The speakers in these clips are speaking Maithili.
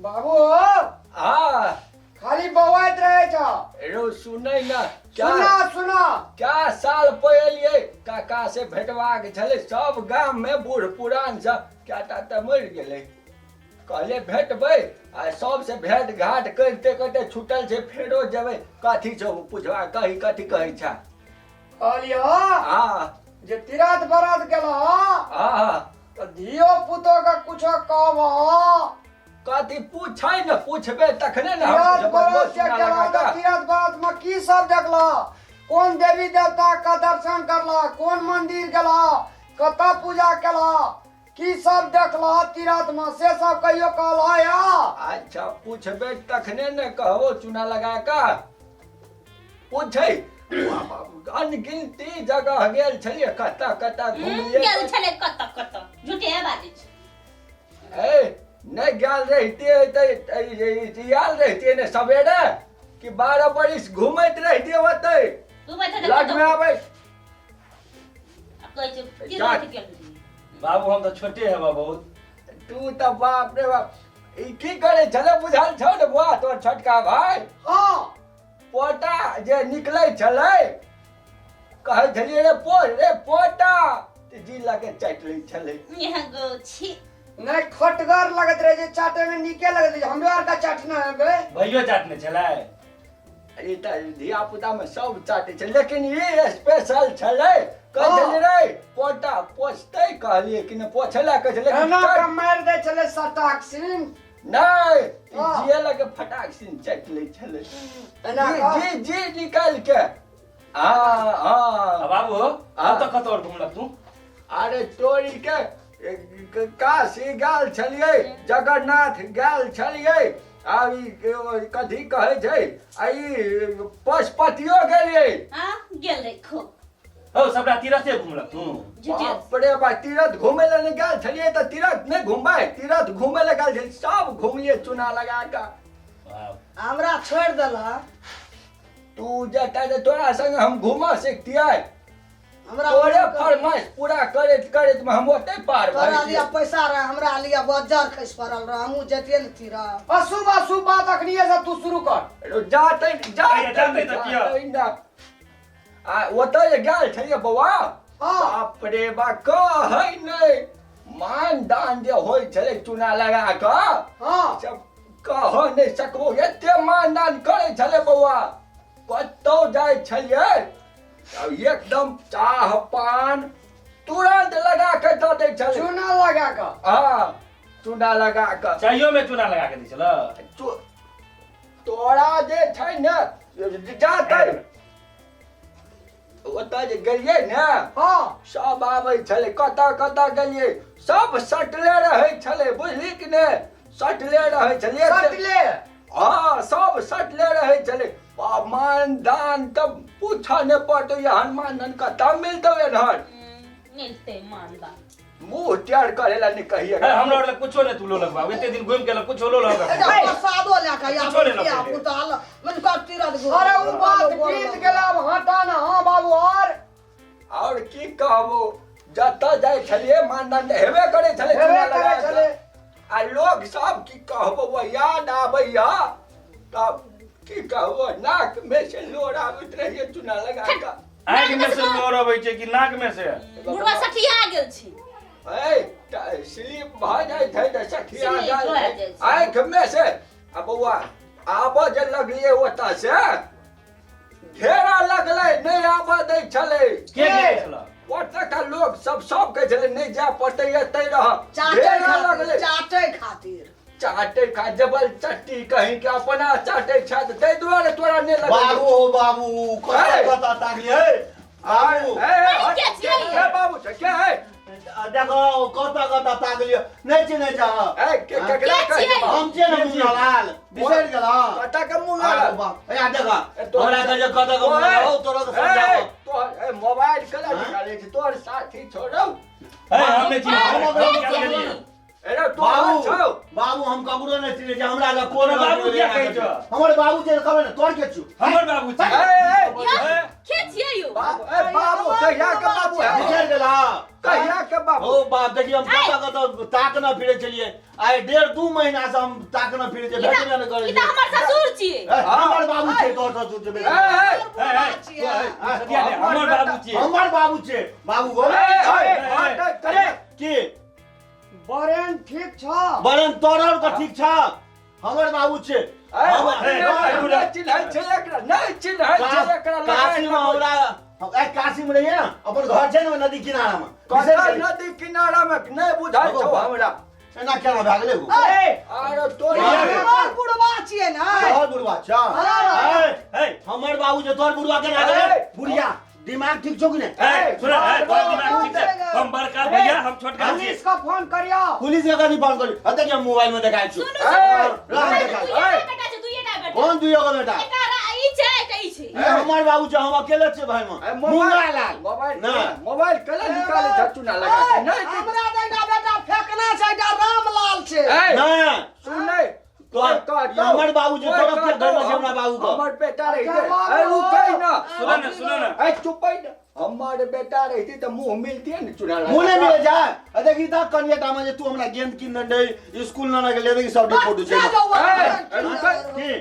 बाबू हाँ। खाली बौआइत रहे छ। रो सुनै ना क्या? सुना सुना। क्या साल पे एलियै काका से भेटबाक छलै। सब गाम में बूढ़ पुरान सब क्या टा तऽ मरि गेलै। कहले भेटबै आ सबसे भेंट घाट करिते करिते छूटल छै, फेरो जेबै। कथी छौ पुछबा, कही कथी कहै छ? कहलियो हाँ। जे तीरथ बरत गेल हाँ तऽ धियो पुतो के कुछो कहब। कथी पूछै ने, पूछबे तखने ने हम तीरथ पूछबो, बरत जे सुना गेल लगा तऽ कऽ। तीरथ बरत में की सब देखल, कोन देवी देवता के दर्शन करल, कोन मंदिर गेल, कतऽ पूजा केल, की सब देखल तीरथ में, से सब कहियो कहल या? अच्छा पूछबे तखने ने कहबो, चूना लगा कऽ पूछै। अनगिनती जगह गेल छलियै, कतऽ कतऽ घुमलियै। गेल छलै कतऽ कतऽ, झूठे बाजै छै। ए नहि गेल रहितियै तऽ आयल रहितियै ने सवेरे कि 12 बरिस घुमैत रहितियै ओतै। घुमैत रहतै लगमे कतौ। आबै। आ कहै छै, तीरथ गेल रहियै। बाबू हम तऽ छोटे हेबा बहुत। तू तऽ बाप रे बाप, ई की करै छलै बुझल छौ ने बुआ, तोर छोटका भाय? हाँ। पोटा जे निकलै छलै, कहै छलियै रे पो रे पोटा, तऽ जी लगे चाटि लै छलै। यहाँ गो छी। नहि खटगर लगैत रहे छै, चाटे में नीके लगैत रहे छै। हमरो आर के चाटना हेबै। भैयो चाटने छलै? ई तऽ धिया पुता में सब चाटै छै, लेकिन ई स्पेशल छलै। कहै हाँ। छलियै रे पोटा पोछतै, कहलियै कि नहि पोछै लए कहै छलै, लेकिन एना चाटि के मारि दै छलै सटाक सिन। नहि, ई हाँ। जिए लगे फटाक सिन चाटि लै छलै। एना जी कऽ। जी जी निकालि के। हाँ, हाँ। आ बाबू, हाँ। कतऽ कतऽ और घुमलक तू? अरे तोरी के काशी गेल छलियै, जगन्नाथ गेल छलियै, आ ई कथी कहै छै, आ ई पशुपतियो गेलियै। हाँ, गेल रही खूब। हौ, सबटा तीरथे घुमलक तू? झूठे। बाप रे बा, तीरथ घुमै लए नहि गेल छलियै तऽ तीरथ नहि घुमबै? तीरथ घुमै लए गेल छलियै, सब घुमलियै चूना लगा कऽ। बाप। हमरा छोड़ि देलह। तू जतऽ जे तोरा संग हम घूमऽ सिखतियै। हमरा तोरे मन कर- फरमाइश पूरा करैत करैत में हम ओतै पार भऽ तोरा गेलियै। लिया पैसा रहे, हमरा लिया बज्जर खसि पड़ल रहे, हमहूँ जैतियै ने तीरथ। अशुभ अशुभ बात अखनिये से तू शुरू कर। रो जातै अरे, जातै जातै तऽ किया? जातै ना। आ ओतऽ जे गेल छलियै बौआ, हाँ। बाप रे बा, कहै नहि, मान दान जे होइ छलै चूना लगा कऽ, हाँ। सब कह नहि सकबो, एते मान दान करै छलै बौआ। कतौ जाइ छलियै एकदम चाह पान तुरंत लगा के दऽ दै छलै। चूना लगा कऽ? हाँ, चूना लगा कऽ। चाइयो में चूना लगा के दै छलै? तोरा जे छै ने जातै ओतऽ जे गेलियै ने, हाँ। सब आबै छलै, कतऽ कतऽ गेलियै सब सटले रहै छलै, बुझली कि ने, सटले रहै छलै। सटले? हाँ, सब सटले रहै छलै। आ मान दान तऽ पूछऽ नहि पड़तौ, एहन मान दान कतऽ मिलतौ एहन? मिलतै मान दान। मुँह टेढ़ करे ला नहि कहिए। हे, हमरा आर लग कुछो नहि तू लोलक बाबू, एते दिन घुमि के कुछो लोलक। एजा प्रसादो लए कऽ कुछो नहि आबू, लऽ के पुता ल, मन कर तीरथ घुम। अरे उ बात बीत गेल, अब हटा ना। हाँ बाबू, और? और की कहबो, जतऽ जाइ छलियै मान दान तऽ हेबे करै छलै, हेबे चूना लगा करै कऽ। छलै। आ लोग सब की कहबो, वो याद आबैया तब की कहबो, नाक में से लोर आबैत रहिए चूना लगा कऽ। आँखि में से लोर अबै छै कि नाक में से? बुढ़वा सठिया गेल छै। ए तऽ स्लिप भऽ जाइ छै तऽ सठिया स्लिप जाइ भऽ छै जाइ छै। आँखि में से। आ बौआ आबऽ जे लगलियै ओतऽ से घेरा लगलै, नहि आबऽ दै छलै। के घेरै छलै? ओतऽका लोक सब सब कहै छलै नहि जाय पड़तै, एतै रह। चाटै घेरा खातिर, लगलै। चाटै खातिर। चाटै खा जबल चट्टी कहीं के अपना चाटै छथि, ताहि दुआरे तोरा नहि लगै। बाबू हो बाबू, कतऽ कतऽ ताकलियै बाबू? ए, ए, अरे, के छियै? ए, बाबू छै, के है? देखो कतऽ कतऽ ताकलियै, नहि चिन्है छह? ए, के केकरा के कहै छियै? छै बाबू? हम छियै ने मुन्नालाल, बिसरि गेलह? कतऽ के मुन्नालाल? बाप ए देख, ए, तोहर हमरा कहै छै कतऽ के मुन्नालाल, हौ, तोरा तऽ ए, समझाबऽ। तोहर ए, मोबाइल केना हाँ? निकालै छै? तोहर साथी छोड़ौ। हे, हम नहि चिन्है। हम हम ओकरा केना गेलियै? अरे तो बाबू छौ बाबू हम ककरो नहि चिन्है छी हमरा लग कोन तोरा बाबू किया कहै छौ? हमर बाबू छै कहबै ने तोर के छु हमर बाबू ए छै ए ए, के छियै यौ बाबू ए बाबू कहिया के बाबू है बिसरि गेला कहिया के बाबू ओ बाप देखिए हम कतऽ कतऽ ताक न फिरै छलियै आइ डेढ़ दू महीना से हम ताक न फिरै छियै भेटबे नहि करै ई तऽ छियै हमर ससुर छियै ए, हमर बाबू छै तोर ससुर छै ए ए ए, ए, ए, सदिया दे, हमर बाबू छियै हमर बाबू छै बाबू गो ए, ए, ए, ए, की बरेन ठीक छ बरन तोरर के ठीक छ हमर बाबू छै ए, हमर- नहि चिन्है छै एकरा नहि चिन्है छै एकरा काशी में हमरा ए काशी में रहिए ना अपन घर छै ने ओहि नदी किनारा में कतऽ नदी किनारा में नहि बुझाइ छौ हमरा एना केना भए गेलै गो ए आरो तोरा तोहर बुढ़वा छियै ने तोहर बुढ़वा छ हाँ। ए, ए, हमर बाबू जे तोहर बुढ़वा केना गेलै ए। बुढ़िया दिमाग ठीक छौ कि नहि ए, सुन ए, तोहर दिमाग ठीक छै हम बड़का भैया हम छोटका छी पुलिस का फोन करियो पुलिस के कथी फोन करी अते के हम मोबाइल में देखाइ छु सुनू ए, राम सुनू देखाइ दुइये टा बेटा छै दुइये टा बेटा कौन दुइयो गो बेटा एकटा ई छै एकटा ई छै ए, हमर बाबू छै हम अकेले छियै भाई में ए, मुंगा लाल मोबाइल ना। मोबाइल केला निकाले छ चुना लगा के नहि हमरा तऽ एकटा बेटा फेकना छै एकटा रामलाल छै ए ना सुन नहि तोहर हमर बाबू जे तोरा के घर में छै हमरा बाबू के हमर बेटा रहिते अच्छा, बाबू। ए रुकै ना सुन ने सुन ने ए चुपै ना हमर बेटा रहिते तऽ मुंह मिलतिए ने चुना लगा मुँह नहि मिले जाय आ देखी तऽ कनिया टामा जे तू हमरा गेंद कीन देने रही स्कूल न गेले देखी सब रिपोर्ट छै जा जाउ, ए, रुकै। की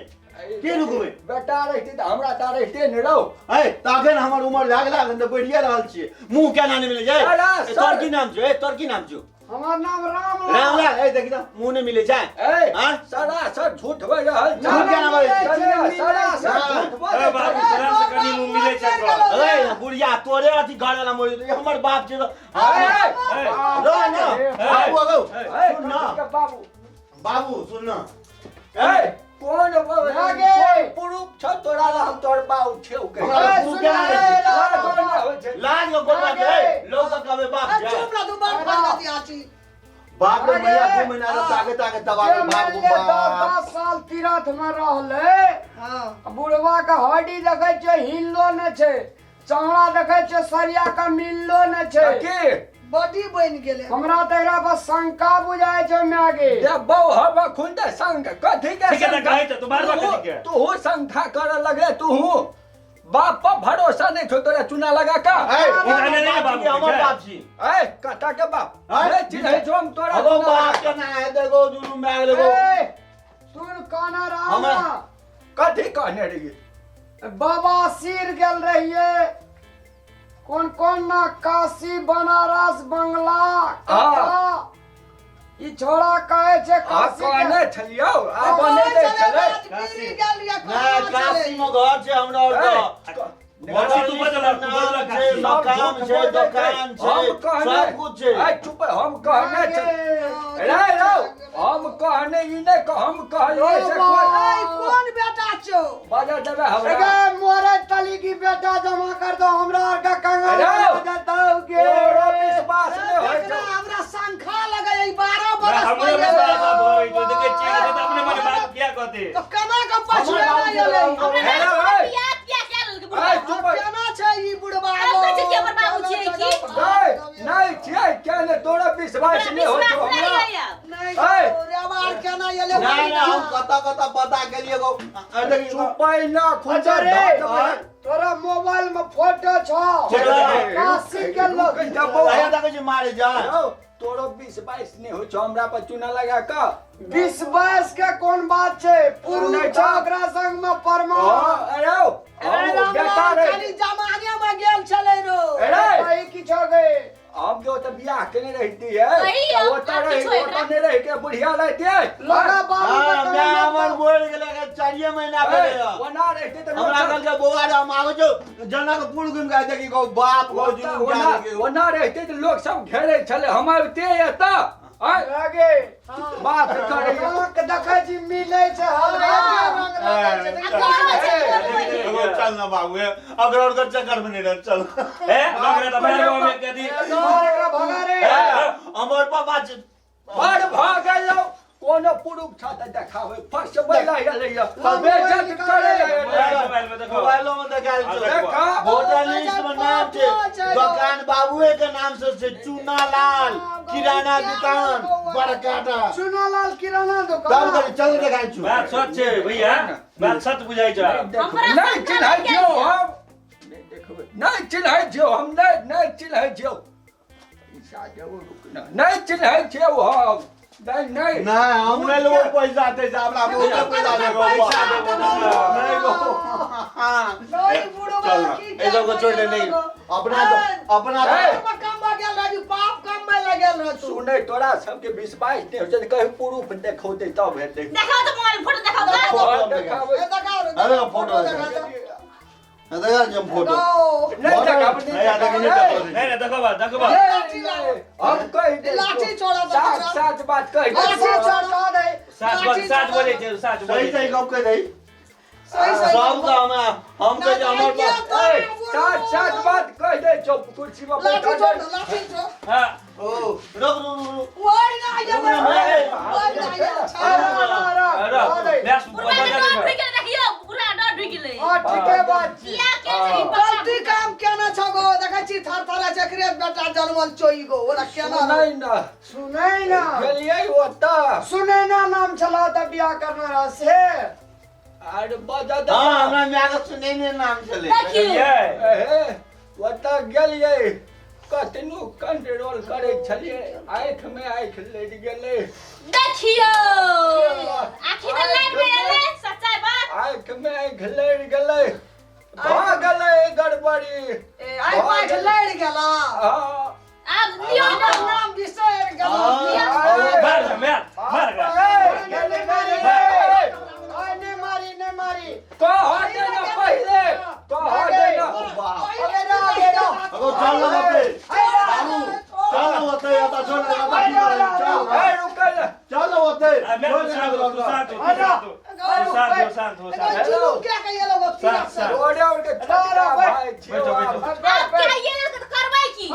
की रुकबै बेटा रहिते तऽ हमरा ता रहिते ने रौ ए तऽ अखन हमर उमर भए गेला अखन तऽ बढ़िए रहल छियै मुँह केना नहि मिले जाय अरे, ए, तोर की नाम छौ ए तोर की नाम छौ हमर नाम राम रामलाल ए देखी तऽ मुँह नहि मिले जाय ए आँय? सरासर झूठ बाजि रहल छै झूठ केना बाजै छै? सरासर हाँ। झूठ बाजै ए, बाबू छै। तोरा से कनि मुँह मिलै छै तोरा। ए बुढ़िया तोरे अथी घर वाला मरि जेतौ। हमर बाप छै तऽ ए, ए, रह ना बाबू अगौ ए, सुन ना के बाबू बाबू सुन ना ए कोन लागे। कोन पुरुष छौ तोरा ला हम तोहर बाबू छेउ के हमरा ए, तू सुन केना रे, रहै छी? राम, कोन होइ छै लाज के कोन बात है लोग के कहबै बाप ए, छै चुप रह तू बड़ फैला दिया छी बाप रे आगे। मैया दू महीना से ताके ताके दबा जे के बाप मान गो ले दस बाप दस साल तीरथ में रहले हाँ बुढ़वा के हड्डी देखै छियै हिललो नहि छै चमड़ा देखै छियै सरिया के मिललो नहि छै की बॉडी बनि गेलै हमरा तऽ एकरा पर शंका बुझाइ छै माय गे देबौ हम खुन दे संग कथी के ठीक है, शंका? कहै छै, तू बार-बार कथी के? तूहू शंका करऽ लगले तूहू बाप पर भरोसा नहीं छौ तोरा चुना लगा का ए, ओ जाने नहीं बाप बाबू छी, हमर के। बाप छी ए कता के बाप आँय? नहीं चिन्है छौ हम तोरा अगो चुना बाप लगा के ना है देखो दुनू माय देखो ए, सुन काना राम हमरा- कथी कहने रहियै बाबा सिर गेल रहिए कोन कोन ना काशी बनारस बंगला कतऽ ई छोड़ा कहै छै आ काशी के- कहने छलियौ आ बने दै छलै राजगिरी गेल रहियै, ना कोना काशी छलै? में घर छै हमरा और के काशी तू बदलक, तू बदलक छै काशी। मकान छै दुकान छै हम कहने सब कुछ छै ए चुप हम कहने छ रे रौ हम कहने ई नहि हम कहलियै से कोई ए, कोन बेटा छौ बाजा देबै हमरा अगे मोरे तली की बेटा जमा कर दो हमरा आर के कंगाल अरे! बना देतौ गे तोरो विश्वास नहि होइ देखना छौ हमरा शंखा लगै ई 12 बरस हमरो पहिले विश्वास आब होइ छै, देखै छियै तऽ अपने मने बात किया कहते तो केना के पछुए नहि एलै हमरा हेलो, बाबू ए। बियाह किया कए लेलकै बुढ़वा? ए चुप केना छै ई बुढ़वा तब कहै छै कि हमर बाबू छियै की? नहीं नहीं छियै किया नहि तोरा विश्वास हमरा नहि होइ छौ विश्वास नहि हमरा होइए आब। नहि ए। रेवार केना एलै ना ना हम कतऽ कतऽ पता केलियै गो अरे देखी चुपै ना खुद अच्छा रे तोरा मोबाइल में फोटो छौ काशी के लोग अरे देखै छी मारे जा तोरो 20-22 नहि होइ छौ हमरा पर चूना लगा कऽ 20-22 के कोन बात छै पुरुष सुनै छौ छौ? ओकरा संग में परमा अरे अरे हम बेटा रामलाल रे खाली जमाने में गेल छलै रो अरे कही की छौ गे हम जो तऽ बियाह केने रहितियै कही तऽ अब ओतऽ आब रहि किछो एकरा। ओतऽ नहि रहि के बुढ़िया रहितियै लगा बाबू हाँ, के माय हमर कमर मरि गेलै एखन चारिये महीना भेलै हँ। ओना रहितै तऽ हमरा कहलकै बौआ रे हम आबै छौ जनकपुर घुमि के आइ देखी गौ बाप गौ जुलुम ओना कए देलकै। ओना रहितै तऽ लोक सब घेरै छलै हम अबिते एतऽ आँय लगे बात करैया आँख देखै छी मिलै छै हल्का रंग लगै छै आ कहै छै कोन होइ छै? एगो चल ना बाबू ए, अगर और के चक्कर में नहीं रह चल ए लग रहा था मेरे गाँव में कदी मार एकरा भगा रे हमर पापा छै बड़ भऽ गेलौ कोनो पुरुष छ त देखाबै फसबै ला एलैया, बेइज्जत करै ला एलैया। मोबाइल में देखो। मोबाइलो में देखा हाँ, देखो। देखा। वोटर लिस्ट में नाम छै, दुकान बाबुए के नाम से छै, चूना लाल किराना दुकान बड़काटा। चुनालाल किराना चल दुकान। करी, चल देखाइ छु। बात सच छै भैया, बात सच बुझाइ छै। हमरा नहीं शंका चिन्है लागि छियौ गेल। हम नहि देखबै, नहि चिन्है छियौ हम, नहि नहि चिन्है छियौ। पैसा देबो, रुक ना, नहि चिन्है छियौ हम, नहि नहि। नहीं, हम नहीं लेबो पैसा तैसा, हमरा बहुत पैसा देबो, पैसा देबो नहीं गो। नहीं बुढ़वा चल ना, की ए सबको छोड़ दे, नहीं अपना तो अपना ए, तो काम भऽ गेल रहै, पाप काम में लगल रहै तू। सुनै, तोरा सबके विश्वास नहि होइ छै तऽ कहीं प्रूफ देखौतै तब हेतै। देखाओ तऽ मोबाइल फोटो देखाओ तऽ। फोटो देखाबै। ए, देखाओ रे, अरे, फोटो देखा देखा। तऽ। देखा जे फोटो। गो। नहि देखाबै, नहि नहीं, देखाबै। नहीं देखाबै। नहीं नहीं, देखो बात, देखो बात। नहीं, नहीं, हम कहि दै लाठी छियौ। छोड़ा दो साच तोरा। साच बात कहि दै लाठी छियौ। छोड़ा। दे। साच बोल, साच बोलै छै, साच सही बोलै सही छै। गप कहि दही। सही सही सब का हम कहि जे हमर बाप। ए, साच साच बात कहि दै छियौ, कुर्सी पर लाठी बैठल छोड़ छै। लाठी छोड़। हाँ। ओ रुक रुक रुक। ओइ ना ये, रुक ना, ओइ ना ये। अरे मैच बुढ़वा के बजा डर दे। ढुकि गेलै, देखियौ, बुढ़ा डर ढुकि गेलै। हाँ, ठीके बात छै। किया के छै ई बच्चा? गलती काम केना छौ गो, देखै छी थर थर छै, एकरे बेटा जनमल चोई गो, ओला केना सुनै ना। सुनै ना। गेलियै ओतऽ। सुनै ना नाम छला तऽ बियाह करने रह से। आर बजा दे। हाँ, हमरा माय के सुनै ने नाम छलै। देखियौ। हे, ओतऽ गेलियै, कतनो कंट्रोल करै छलियै, आँखि मे आँखि लड़ि गेलै। देखियौ, आखि तऽ लागि गेलै, सच्चाई बात। आँखि मे आँखि लड़ि गेलै, भऽ गेलै गड़बड़ी। ए, आइ पाँच लड़ि गेला। हाँ। आब लियौ ना। हमर नाम बिसरि गेला। अरे, मार मार मार। ए, नहीं मारी, नहीं मारी, नहीं मारी। कह दे ना पहिले, कह दे ना। अरे ना, अरे ना। अगो चल ना होते बाबू, चल ना होते, या तो चल ना होते, चल। ए, रुकै ना। चल ना होते। मैं तू शांत हो, तू शांत हो, तू शांत हो, तू शांत हो, शांत हो, शांत हो। जुलूम क्या कहिए लोगो तीरथ से। तोरे और के छोटका भाई छियौ। बैठो, बैठो। आब। आब क्या ये तऽ करबै की?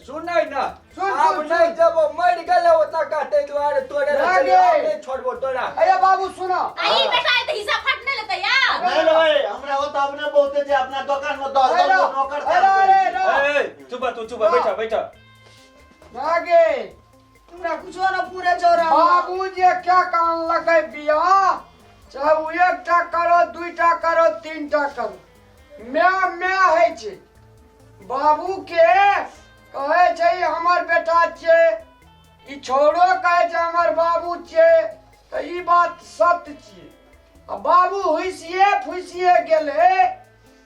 सुनै ना। सुन, आब सुन, नहि जब मरि गेलै ओतऽ का, ताहि दुआरे तोरे नहि लए गे। आब नहि छोड़बो तोरा। अरे बाबू, सुनो। आ ई बेटा तऽ हिस्सा फाट नहि लेतै यार। नहीं रे, हमरा होता अपने बहुते छै, अपना दुकान में 10 10 गो नौकर अरे अरे अरे। ए, चुप तू, चुप, बैठा बैठा। आगे। हमरा कुछो न पूरे जोरा। बाबू जे क्या कान लगे बियाह, चाहे ओ एकटा करो, दुईटा करो, तीनटा करो, my my होइ छै। बाबू के कहै छै हमर बेटा छियै, ई छौड़ो कहै छै हमर बाबू छियै, तऽ ई बात सत्य छियै। आ बाबू हुइसिए फुसिए गेलै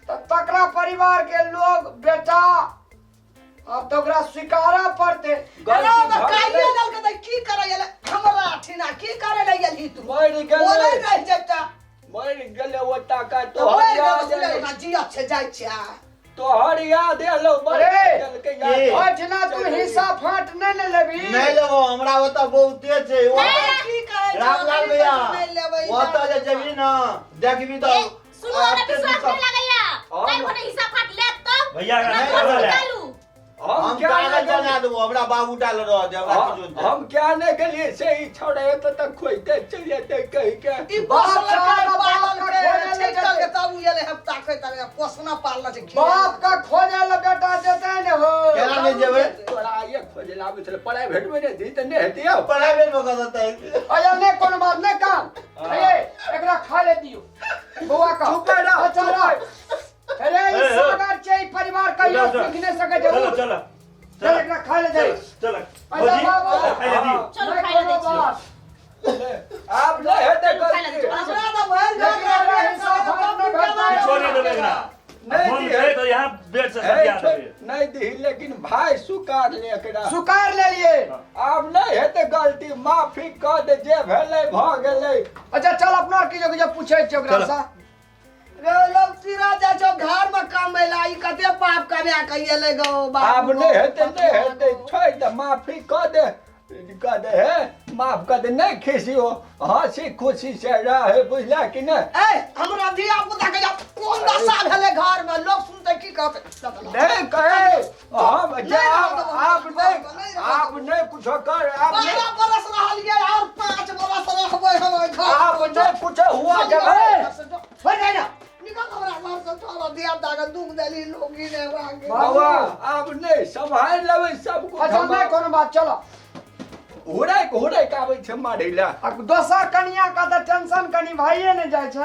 तऽ तकरा परिवार के लोग बेटा आब तऽ ओकरा स्वीकारऽ पड़तै। अरे गलती तऽ भऽ काइले गेलै। देलकै तऽ की करै गेलै हमरा ठिना, की करै लए गेलही तू? मरि बोलै गेलै। रहि जेता। मरि गेलै ओतऽ का। तऽ तोहर मरि गेल याद सुनै एलौ। ओकरा जियत छै, जाइ छै आ। तोहर याद एलौ, मरि अरे! गेलकै की? याद। ओहिठिना तू हिस्सा फाँट नहि ने लेबही। नहीं लेबो, हमरा ओतऽ बहुते छै। नहि। की कहै छौ? रामलाल भैया, नहि लेबै। ओतऽ जे जेबही ना देखबी तऽ ए, सुनू, हमरा एते विश्वास दिक्कत। नहि लागैया। काल्हि भने हिस्सा फाट लेत तब भैया हमरा नहीं कोर्ट करल है। निकालू। हम हम क्या कागज नहि बना गेलियै? देबो, हमरा बाबू डाल रह दे, हमरा किछो हम नहि। हम क्या नहि गेलियै से ई छौड़ा एतऽ तक खोजिते चलि जेतै कहि के। ई बाप पोसलकै सारा पाललकै बाप का ठीक खोजै करके तब उ एलै हफ्ता खोइ पोसना पालना छै। बाप का खोजे ला बेटा जेतै ने हो। केना नहि जेबै? तोरा आइए खोजे लए आबै छलै, प्राइवेट मे नहि दी तऽ नहि हेतै यौ। प्राइवेट में कऽ देतै। अरे नहि कोनो बात नहि, काम अरे एकरा खा ले दियौ बौआ का। चुप रह, अच्छा चुप रह। अरे ई ए, ए। सागर छै, ई परिवार कहियो चलो, चलो। सुख नहि सकै छै। चलो चलो। चल एकरा खा ले दे। चलो अच्छा भौजी, बाबू। खाइ ले दियौ। चलो, नहि खाइ ले कोनो दै छियौ। बात। आब नहि हेतै चलू, खाइ ले दै गलती। छियौ। हमरा तऽ भरि घर लेकिन एकरा हिस्सा फाँट नहि भेटतै। छोड़ि देबै एकरा। नहि फोन दी छै तऽ यहाँ बेड से ए, सटिया छोड़, देबै। नहि दी, लेकिन भाय स्वीकार ले एकरा। स्वीकार लेलियै। आब नहि हेतै गलती, माफी कऽ दे, जे भेलै भऽ गेलै। अच्छा चल, अपना आर की जो पूछै छियै ओकरा से। रे लोग तीरा जाइ छौ घर में कमेला, ई कते पाप कमा के एलै गो बाबू। आब नहि हेतै, नहि हेतै, छोड़ि दे, माफी कऽ दे। कह दे हे, माफ कर दे, नहीं खिसियो, हंसी खुशी से रहे, बुझला कि नहीं? ए हमरा धिया पुता के जब कोन दशा भेलै घर में, लोग सुनते की कहते? नहीं कहे हम नहीं जे रहऽ देबो, आप नहीं नहीं रहऽ आप देबो। नहीं कुछ कर, आप नहीं 12 बरस रहलियै और 5 बरस रहबै हम ओहि घर। आप नहीं कुछ हुआ जब हो जाए ना, निकल हमरा घर से। तोरा धिया पुता के दुख देली लोग ही ने वांगे। बाबा, आप नहीं संभाल लेबै सब कुछ। अच्छा, नहि कोनो बात, चलो। हुड़ैक हुड़ैक आबै छै मारै लए। आ दोसर कनिया का तऽ टेंशन कनि भइए ने जाइ छै।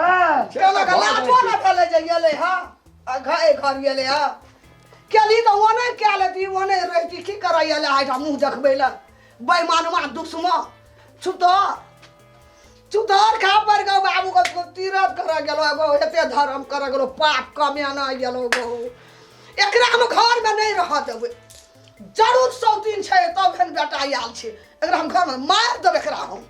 केना के लाजो ने भेलै जे गेलै हँ आ घर घर गेलै हँ। केली तऽ ओ नहि कए लेती, ओ नहि रहिती, की करै एलै एहिठाम मुँह देखबै लए? बेईमानमा दुश्मन छुतहर छुतहर खा पड़ गो बाबू के। तीरथ करऽ गेलो एगो, एते धर्म करऽ गेलो, पाप कमेना गेलो गो। एकरा हम घरमे नहि रहऽ देबै। जरूर सौतीन छै तब एहन बेटा आयल छै। एकरा हम घरमे मारि देबै एकरा हम।